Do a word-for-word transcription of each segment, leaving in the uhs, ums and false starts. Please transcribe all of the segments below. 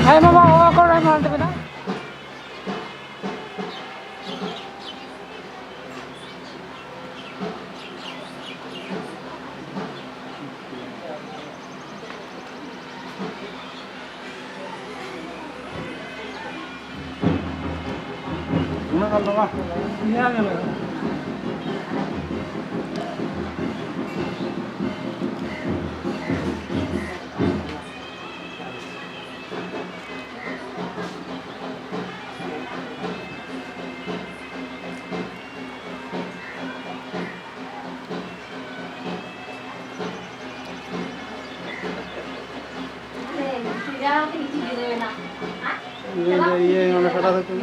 ᱦᱮᱸ ᱵᱟᱵᱟ, ᱚᱱᱟ ᱠᱚᱨᱮ ᱮᱢ ᱦᱚᱴᱚ ᱠᱟᱫᱟ᱾ ᱩᱱᱟᱹᱜ ᱜᱟᱱ ᱫᱚ ᱵᱟᱝ᱾ ᱤᱭᱟᱹ, ᱤᱭᱟᱹ, ᱚᱱᱟ ᱠᱟᱴᱟ ᱫᱚ ᱪᱮᱫ?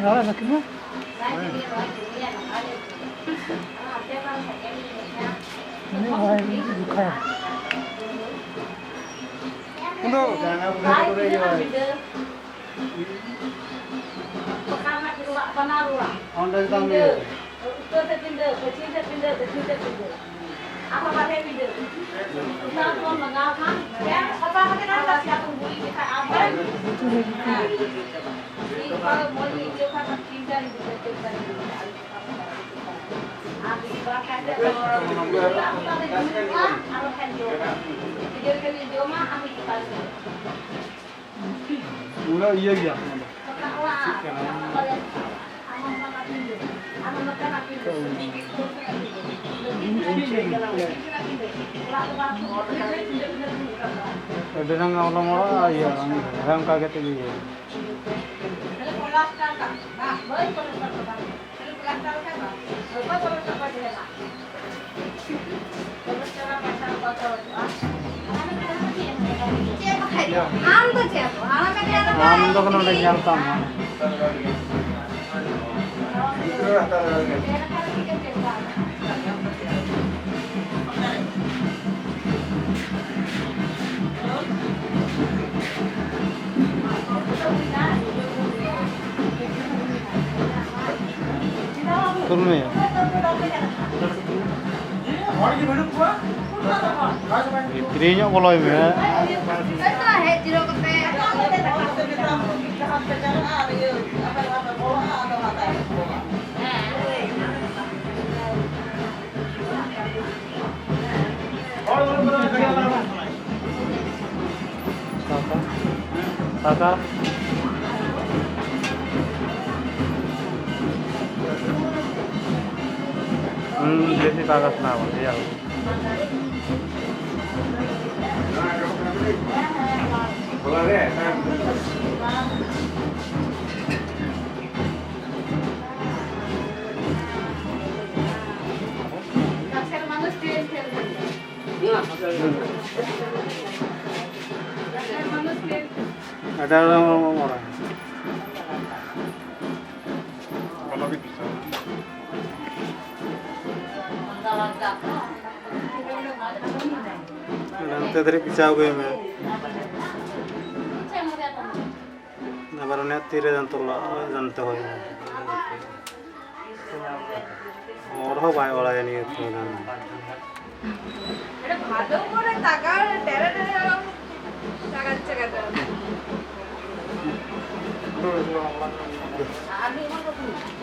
ᱟᱲᱟᱜ ᱫᱟᱠᱤᱱ ᱢᱟ᱾ ᱩᱱᱤ ᱦᱚᱸ ᱡᱚᱠᱷᱟ᱾ ᱩᱱᱫᱚ ᱚᱸᱰᱮ ᱛᱟᱢ ᱤᱭᱟᱹ᱾ ᱩᱛᱛᱚᱨ ᱥᱮᱫ ᱯᱤᱸᱰᱟᱹ, ᱯᱚᱪᱷᱤᱢ ᱥᱮᱫ ᱯᱤᱸᱰᱟᱹ, ᱫᱚᱠᱷᱤᱱ ᱥᱮᱫ ᱯᱤᱸᱰᱟᱹ᱾ ᱟᱨᱦᱚᱸ ᱵᱟᱨᱦᱮ ᱯᱤᱸᱰᱟᱹ᱾ ᱚᱱᱟ ᱵᱚᱱ ᱞᱟᱜᱟᱣ ᱠᱷᱟᱱ, ᱥᱟᱯᱷᱟ ᱠᱟᱛᱮ ᱱᱚᱰᱮ ᱥᱮᱭᱟ ᱵᱚᱱ ᱜᱩᱨᱤᱡ ᱞᱮᱠᱷᱟᱱ ᱟᱨᱦᱚᱸ ᱩᱱᱟᱹᱜ ᱤᱭᱟᱹ ᱜᱮᱭᱟ ᱚᱱᱟ ᱫᱚ᱾ ᱟᱹᱰᱤ ᱨᱟᱸᱜᱟᱣ ᱦᱚᱞᱚᱝ ᱚᱲᱟᱜ ᱤᱭᱟᱹ ᱵᱟᱝ ᱦᱮᱸ, ᱚᱱᱠᱟ ᱠᱟᱛᱮ ᱜᱮ ᱤᱭᱟᱹ᱾ ᱟᱢ ᱫᱚ ᱪᱮᱫ ᱦᱚᱸ ᱵᱟᱝ, ᱟᱢ ᱫᱚ ᱱᱚᱰᱮ ᱧᱮᱞ ᱛᱟᱢ ᱦᱟᱸᱜ᱾ ᱛᱩᱞ ᱢᱮ᱾ ᱵᱷᱤᱛᱨᱤ ᱧᱚᱜ ᱵᱚᱞᱚᱭ ᱢᱮ᱾ ᱴᱟᱠᱟ। ᱦᱩᱸ, ᱵᱮᱥᱤ ᱠᱟᱜᱚᱡᱽ ᱱᱟ ᱵᱚᱞᱮ, ᱭᱟ। ᱟᱹᱰᱤ ᱟᱸᱴ ᱢᱚᱡᱟ᱾ ᱦᱟᱱᱛᱮ ᱫᱷᱟᱹᱨᱤᱡ ᱠᱮᱪᱟᱣ ᱟᱹᱜᱩᱭ ᱢᱮ᱾ ᱟᱵᱟᱨ ᱩᱱᱤᱭᱟᱜ ᱛᱤᱨᱮ ᱡᱟᱱᱛᱚ ᱞᱟᱜᱟᱜᱼᱟ, ᱡᱟᱱᱛᱚ ᱦᱩᱭᱩᱜᱼᱟ᱾ ᱦᱚᱲ ᱦᱚᱸ ᱵᱟᱭ ᱚᱲᱟᱭᱟ ᱱᱤᱭᱟᱹ ᱛᱷᱚᱲᱟ ᱜᱟᱱ᱾ এটা ভালো করে তাকাও, টেরা টেরা এরকম তাকাচ্ছে কেন? ᱟᱨ ᱢᱤᱫ ᱦᱚᱲ ᱫᱚ ᱛᱤᱱᱟᱹᱜ?